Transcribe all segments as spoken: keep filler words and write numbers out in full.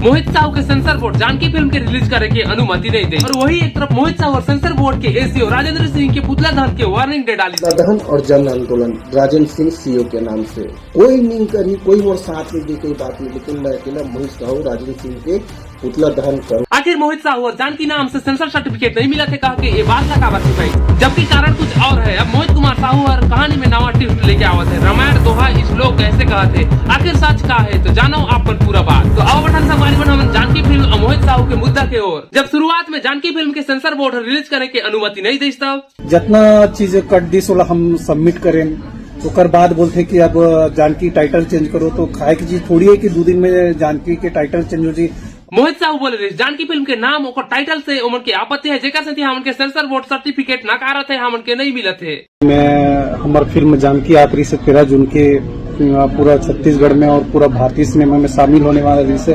मोहित साहू के sensor board Janaki film के release करे के अनुमति नहीं दे, और वही एक तरफ मोहित साहू और सेंसर बोर्ड के एसीओ राजेंद्र सिंह के पुतला दहन के वार्निंग दे डाली। दहन और जन आंदोलन, राजेंद्र सिंह सीओ के नाम से कोई नहीं करी, कोई मोर साथ नहीं दे, कोई बात नहीं, लेकिन मैं अकेला मोहित साहू राजेंद्र सिंह के पुतला दहन करूं। आखिर मोहित साहू और जानकी नाम से सेंसर सर्टिफिकेट नहीं मिला थे कहा के ये बात ला काबर छुपाई, जबकि कारण कुछ और है। अब मोहित कुमार साहू हर कहानी में नवा ट्विस्ट लेके आवत है। रामायण दोहा श्लोक कैसे कहत है, आखिर सच का है, तो जानो आप मन पूरा बात। तो आओ बटन संगवारी मन, हमन जानकी फिल्म और मोहित साहू के मुद्दा के ओर। जब शुरुआत में जानकी फिल्म के सेंसर बोर्ड रिलीज करे के अनुमति नहीं दिस तब जतना चीज कट दिस ओला हम सबमिट करेन, ओकर बाद बोलथे कि अब जानकी टाइटल चेंज करो, तो खाए की चीज थोड़ी है कि दो दिन में जानकी के टाइटल चेंज हो जी। मोहित साहू बोले रहिस, जानकी फिल्म के नाम ओकर टाइटल से ओमन के आपत्ति है, जेकर सेती हमन के सेंसर बोर्ड सर्टिफिकेट नकारत है, हमन के नहीं मिलत है। मैं, हमर फिल्म जानकी आत रहिस हे तेरह जून के, अ, पूरा छत्तीसगढ़ में और पूरा भारतीय सिनेमा में शामिल होने वाला रहिस हे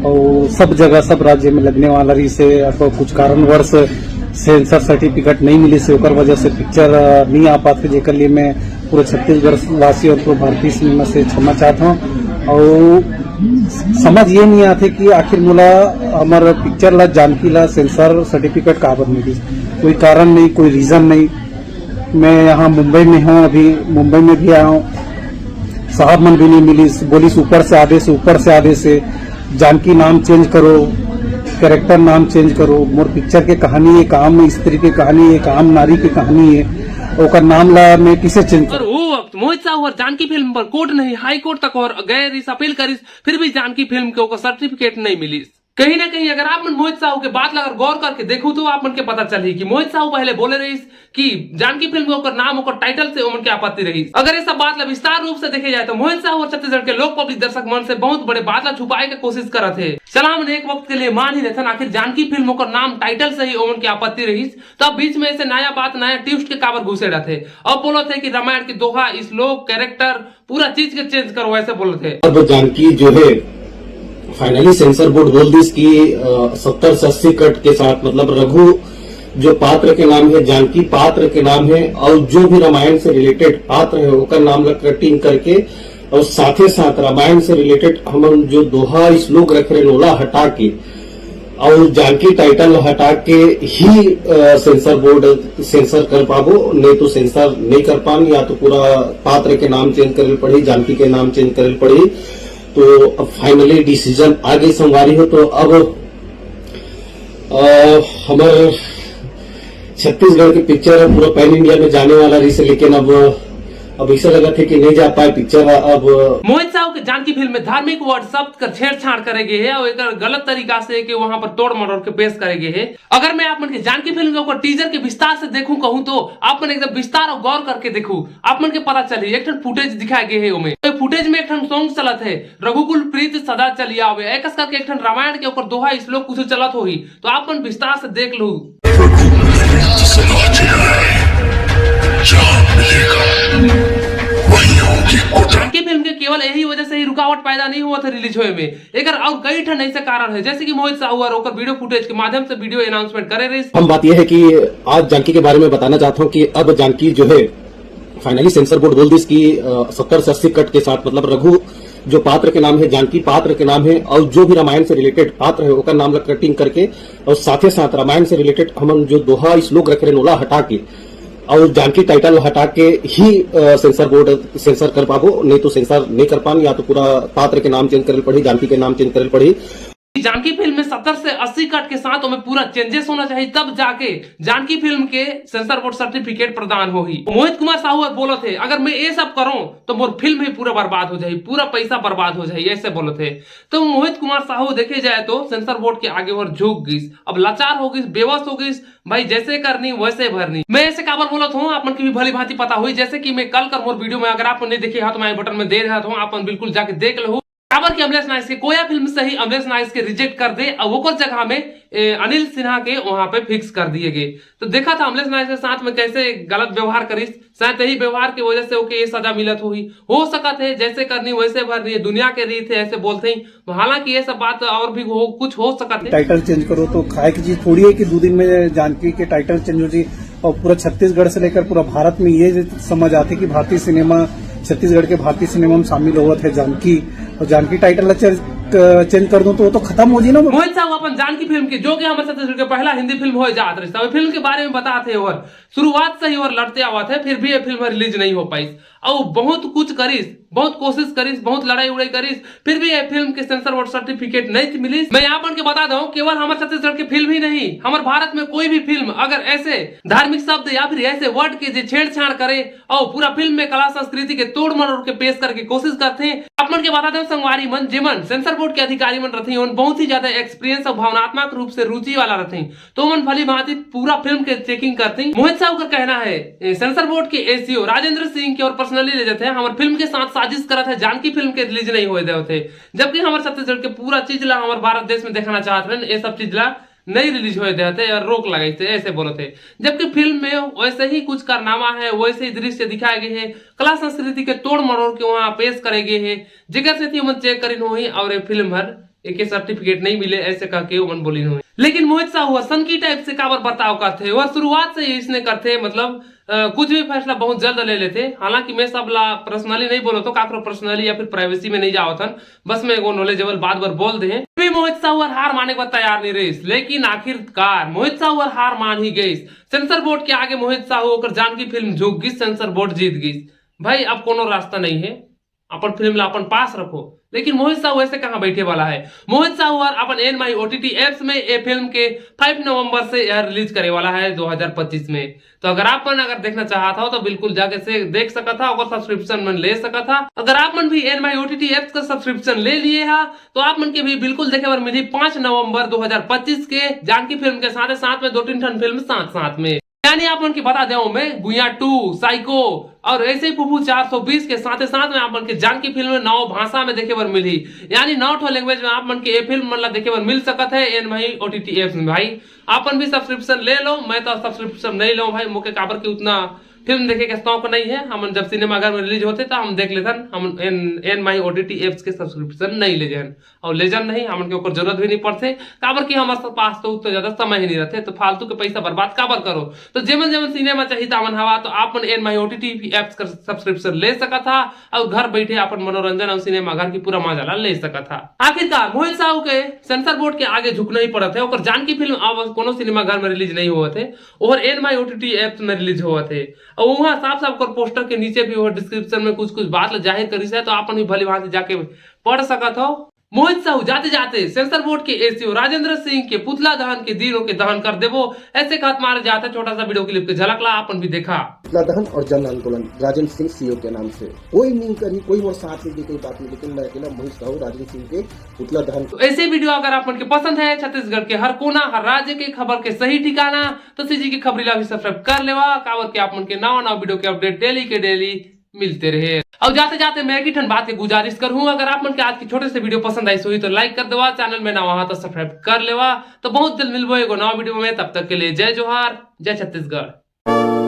और सब जगह, सब राज्य में लगने वाला रहिस हे। अब कुछ कारणवश सेंसर सर्टिफिकेट नहीं मिलिस हे, ओकर वजह से पिक्चर, अ, नहीं आ पात हे, जेकर लिए मैं पूरा छत्तीसगढ़ वासी और पूरा भारतीय सिनेमा से क्षमा चाहत हूँ। और समझ ये नहीं आते कि आखिर मोला हमर पिक्चर ला, जानकी ला सेंसर सर्टिफिकेट काबर मिलिस, कोई कारण नहीं, कोई रीजन नहीं। मैं यहाँ मुंबई में हूँ, अभी मुंबई में भी आया हूँ। साहब मन भी नहीं मिलिस, बोलिस ऊपर से आदेश, ऊपर से आदेश है, जानकी नाम चेंज करो, कैरेक्टर नाम चेंज करो। मोर पिक्चर के कहानी एक आम स्त्री की कहानी, एक आम नारी की कहानी है, ओकर नाम ला मैं किसे चेंज और वो वक्त मोहित साहू और जानकी फिल्म पर कोर्ट नहीं, हाई कोर्ट तक और गए रहिस, अपील करिस, फिर भी जानकी फिल्म के ओकर सर्टिफिकेट नहीं मिलिस। कहीं ना कहीं अगर आप मन मोहित साहू के बात ला अगर गौर करके देखू तो आप मन के पता चलही कि मोहित साहू पहले बोले रहिस कि जानकी फिल्म के ओकर नाम ओकर टाइटल से ओमन के आपत्ति रहिस। अगर ये सब बात ला विस्तार रूप से देखे जाए तो मोहित साहू और छत्तीसगढ़ के लोक पब्लिक दर्शक मन से बहुत बड़े बात ला छुपाए के कोशिश करत हे। चला हमन एक वक्त के लिए मान ही लेथन, आखिर जानकी फिल्म ओकर नाम टाइटल से ही ओमन के आपत्ति रहिस, तब बीच में ऐसे नया बात नया ट्विस्ट के काबर घुसेड़त हे। अब बोलत हे कि रामायण के दोहा, श्लोक, कैरेक्टर, पूरा चीज के चेंज करो, ऐसे बोलत हे। अब जानकी जो है फाइनली सेंसर बोर्ड बोल दिस कि सत्तर से अस्सी कट के साथ, मतलब रघु जो पात्र के नाम है, जानकी पात्र के नाम है, और जो भी रामायण से रिलेटेड पात्र है ओकर नाम ला कटिंग करके, और साथे साथ रामायण से रिलेटेड हमन जो दोहा श्लोक रखे रहे ओला हटा के और जानकी टाइटल हटा के ही अ, सेंसर बोर्ड सेंसर कर पाबो, नहीं तो सेंसर नहीं कर पान, या तो पूरा पात्र के नाम चेंज करे पड़ी, जानकी के नाम चेंज करे पड़ी। तो अब फाइनली डिसीजन आ गई संगवारी हो। तो अब अ, हमर छत्तीसगढ़ के पिक्चर है पूरा पैन इंडिया में जाने वाला रहिस हे, लेकिन अब अब ऐसा लगत हे कि नहीं जा पाए पिक्चर। अब मोहित साहू के जानकी फिल्म में धार्मिक वर्ड शब्द कर छेड़छाड़ करे गे हे और एकर गलत तरीका से के वहां पर तोड़ मरोड़ के पेश करे गे हे। अगर मैं आप मन के जानकी फिल्म के ओकर टीजर के विस्तार से देखूं कहूं तो आप मन एकदम विस्तार और गौर करके देखू, आप मन के पता चली। एक ठन फुटेज दिखाए गे हे ओमे, तो फुटेज में एक ठन सॉन्ग चलत हे, रघुकुल प्रीत सदा चलिया आवे, एकस करके एक ठन रामायण के ओकर दोहा श्लोक कुछ चलत होही, तो आप मन विस्तार से देख लू। रघुकुल प्रीत सदा चलिया आवे, जहां मिलेगा वहीं होगी कुटन। जानकी फिल्म के केवल यही वजह से ही रुकावट पैदा नहीं हुआ था रिलीज होए में, एकर और कई ठन ऐसे कारण है, जैसे कि मोहित साहू और ओकर वीडियो फुटेज के माध्यम से वीडियो अनाउंसमेंट करे रहिस। हम बात यह है कि आज जानकी के बारे में बताना चाहता हूँ कि अब जानकी जो है फाइनली सेंसर बोर्ड बोल दिस कि सत्तर से अस्सी कट के साथ, मतलब रघु जो पात्र के नाम है, जानकी पात्र के नाम है, और जो भी रामायण से रिलेटेड पात्र है ओकर नाम ला कटिंग करके और साथे साथ रामायण से रिलेटेड हमन जो दोहा श्लोक रखे रहे ओला हटा के और जानकी टाइटल हटा के ही अ, सेंसर बोर्ड सेंसर कर पाबो, नहीं तो सेंसर नहीं कर पान, या तो पूरा पात्र के नाम चेंज करे पड़ी, जानकी के नाम चेंज करे पड़ी। जानकी फिल्म में सत्तर से अस्सी कट के साथ ओमे पूरा चेंजेस होना चाहिए, तब जाके जानकी फिल्म के सेंसर बोर्ड सर्टिफिकेट प्रदान होही। मोहित कुमार साहू अब बोलत हे, अगर मैं ये सब करूं तो मोर फिल्म ही पूरा बर्बाद हो जाही, पूरा पैसा बर्बाद हो जाही, ऐसे बोलत हे। तो मोहित कुमार साहू देखे जाए तो सेंसर बोर्ड के आगे ओहर झुक गिस, अब लाचार हो गिस, बेवस हो गिस, भाई जैसे करनी वैसे भरनी। मैं ऐसे काबर बोलत हूँ, आप मन के भी भली भांति पता हुई, जैसे कि मैं कल कर मोर वीडियो में अगर आप मन नहीं देखे हो तो मैं बटन में दे रहा हूँ, आप मन बिल्कुल जाके देख लो। काबर कि अमलेश नाइस के कोया फिल्म से ही अमलेश नाइस के रिजेक्ट कर दे और ओकर जगह में ए, अनिल सिन्हा के वहां पे फिक्स कर दिए गए। तो देखा था अमलेश नाइस के साथ में कैसे गलत व्यवहार करिस, शायद यही व्यवहार की वजह से ओके ये सजा मिलत होही। हो सकत है जैसे करनी वैसे भरनी, दुनिया के रीत है ऐसे बोलते ही। तो हालांकि ये सब बात और भी हो, कुछ हो सकत है। टाइटल चेंज करो तो खाए की चीज थोड़ी है कि दो दिन में जानकी के टाइटल चेंज हो जी। और पूरा छत्तीसगढ़ से लेकर पूरा भारत में ये समझ आते कि भारतीय सिनेमा, छत्तीसगढ़ के भारतीय सिनेमा में शामिल होवत है जानकी, और जानकी टाइटल ला चेंज चेंज कर दूं तो वो तो खत्म हो जी ना। मोहित साहू अपन जानकी फिल्म के, जो कि हमर छत्तीसगढ़ के पहला हिंदी फिल्म होए जात रहिस, तो फिल्म के बारे में बतात हे और शुरुआत से ही और लड़ते आवत हे, फिर भी ये फिल्म रिलीज नहीं हो पाइस। अउ बहुत कुछ करिस, बहुत कोशिश करिस, बहुत लड़ाई उड़ाई करिस, फिर भी ये फिल्म के सेंसर बोर्ड सर्टिफिकेट नहीं मिलिस। मैं आप मन के बता दूं, केवल हमर छत्तीसगढ़ के फिल्म ही नहीं, हमर भारत में कोई भी फिल्म अगर ऐसे धार्मिक शब्द या फिर ऐसे वर्ड के जे छेड़छाड़ करे और पूरा फिल्म में कला संस्कृति के तोड़ मरोड़ के पेश करे के कोशिश करथे, आप मन के बता दें संगवारी मन, जेमन सेंसर बोर्ड के अधिकारी मन रथे, ओमन बहुत ही ज्यादा एक्सपीरियंस और भावनात्मक रूप से रुचि वाला रथे, तो ओमन भली भांति पूरा फिल्म के चेकिंग करथे। मोहित साहू कर कहना है, ए, सेंसर बोर्ड के एसीओ राजेंद्र सिंह के और पर्सनली ले जाते हैं, हमर फिल्म के साथ साजिश करत है, जानकी फिल्म के रिलीज नहीं होए देवत हे, जबकि हमर छत्तीसगढ़ के पूरा चीज ला हमर भारत देश में दिखाना चाहत रहे, ये सब चीज ला नहीं रिलीज होए देवत हे और रोक लगाई थे, ऐसे बोलत हे। जबकि फिल्म में वैसे ही कुछ कारनामा है, वैसे ही दृश्य दिखाए गए हैं, कला संस्कृति के तोड़ मरोड़ के वहाँ पेश करे गए हैं, जेकर सेती ओमन चेक करिन होही और ये फिल्म हर एके सर्टिफिकेट नहीं मिले, ऐसे कह के ओमन बोलिन होही। लेकिन मोहित साहू ह सनकी टाइप से काबर बर्ताव करथे, वह शुरुआत से ही इसने करथे, मतलब अ, कुछ भी फैसला बहुत जल्द ले लेथे। हालांकि मैं सब ला पर्सनली नहीं बोलत हों, काकरो पर्सनली या फिर प्राइवेसी में नहीं जावत हन, बस मैं एगो नॉलेजेबल बात बर बोल दे हन। फिर भी मोहित साहू हर हार माने बर तैयार नहीं रहिस, लेकिन आखिरकार मोहित साहू हर हार मान ही गइस। सेंसर बोर्ड के आगे मोहित साहू ओकर जानकी फिल्म झुक गिस, सेंसर बोर्ड जीत गिस। भाई, अब कोनो रास्ता नहीं है, अपन फिल्म ला अपन पास रखो। लेकिन मोहित साहू ऐसे कहाँ बैठे वाला है? मोहित साहू हर अपन एन माई ओटीटी एप्स में ये फिल्म के पाँच नवंबर से यह रिलीज करे वाला है दो हज़ार पच्चीस में। तो अगर आप मन अगर देखना चाहत हो तो बिल्कुल जाके से देख सकत हा, ओकर सब्सक्रिप्शन मन ले सकत हा। अगर आप मन भी एन माई ओटीटी एप्स का सब्सक्रिप्शन ले लिए हा तो आप मन के भी बिल्कुल देखे बर मिली पाँच नवंबर दो हज़ार पच्चीस के जानकी फिल्म के साथ साथ में दो तीन ठन फिल्म साथ साथ में। यानी आप मन के बता देवं मैं, गुइया टू, साइको और ऐसे ही फूफू चार सौ बीस के साथे साथ में आप मन के जानकी फिल्म नौ भाषा में देखे बर मिलही, यानी नौ ठो लैंग्वेज में आप मन के ये फिल्म मन ला देखे बर मिल सकत है एन माई ओटीटी एप्स में। भाई, आप मन भी सब्सक्रिप्शन ले लो, मैं तो सब्सक्रिप्शन नहीं लूँ भाई, मोके काबर कि उतना फिल्म देखे के शौक नहीं है। हमन जब सिनेमाघर में रिलीज होथे तो हम देख लेथन, हम एन एन माई ओटीटी एप्स के सब्सक्रिप्शन नहीं ले जान। और ले जान नहीं, हमन के ओकर जरूरत भी नहीं पड़थे, काबर कि हमर पास तो उतना ज्यादा समय ही नहीं रहथे, तो फालतू के पैसा बर्बाद काबर करो। तो जेमन जेमन सिनेमा चाहिए तामन हवा, तो आप मन एन माई ओटीटी एप्स कर सब्सक्रिप्शन ले सकत हा और घर बैठे अपन मनोरंजन और सिनेमा घर की पूरा मजा ला ले सकत हा। आखिरकार मोहित साहू के सेंसर बोर्ड के आगे झुकना ही पड़त है, ओकर जानकी फिल्म अब कोनो सिनेमा घर में रिलीज नहीं होवत है, ओहर एन माई ओटीटी एप्स में रिलीज होवत है। और वहाँ साफ साफ ओकर पोस्टर के नीचे भी ओहर डिस्क्रिप्शन में कुछ कुछ बात ला जाहिर करिस है, तो आप मन भी भली भांति जाके पढ़ सकत हो। मोहित साहू जाते जाते सेंसर बोर्ड के एसीओ राजेंद्र सिंह के पुतला दहन के दिन ओके दहन कर देबो, ऐसे कहत मारे जात हे। छोटा सा वीडियो क्लिप के झलक ला आप मन भी देखा। पुतला दहन और जन आंदोलन राजेंद्र सिंह सीओ के नाम से। कोई नहीं करी, कोई मोर साथ नहीं दी, कोई बात नहीं, लेकिन मैं अकेला मोहित साहू राजेंद्र सिंह के पुतला दहन। तो ऐसे वीडियो अगर आप मन के पसंद है, छत्तीसगढ़ के हर कोना, हर राज्य के खबर के सही ठिकाना, तो सीजी के खबरी ला भी सब्सक्राइब कर लेवा, काबर के आप मन के नवा नवा वीडियो के अपडेट डेली के डेली मिलते रहे। और जाते जाते मैं एक ही ठन बात के गुजारिश करहूँ, अगर आप मन के आज की छोटे से वीडियो पसंद आइस होही तो लाइक कर देवा, चैनल में नवा हा तो सब्सक्राइब कर लेवा। तो बहुत जल्द मिलबो एगो नवा वीडियो में, तब तक के लिए जय जोहार, जय छत्तीसगढ़।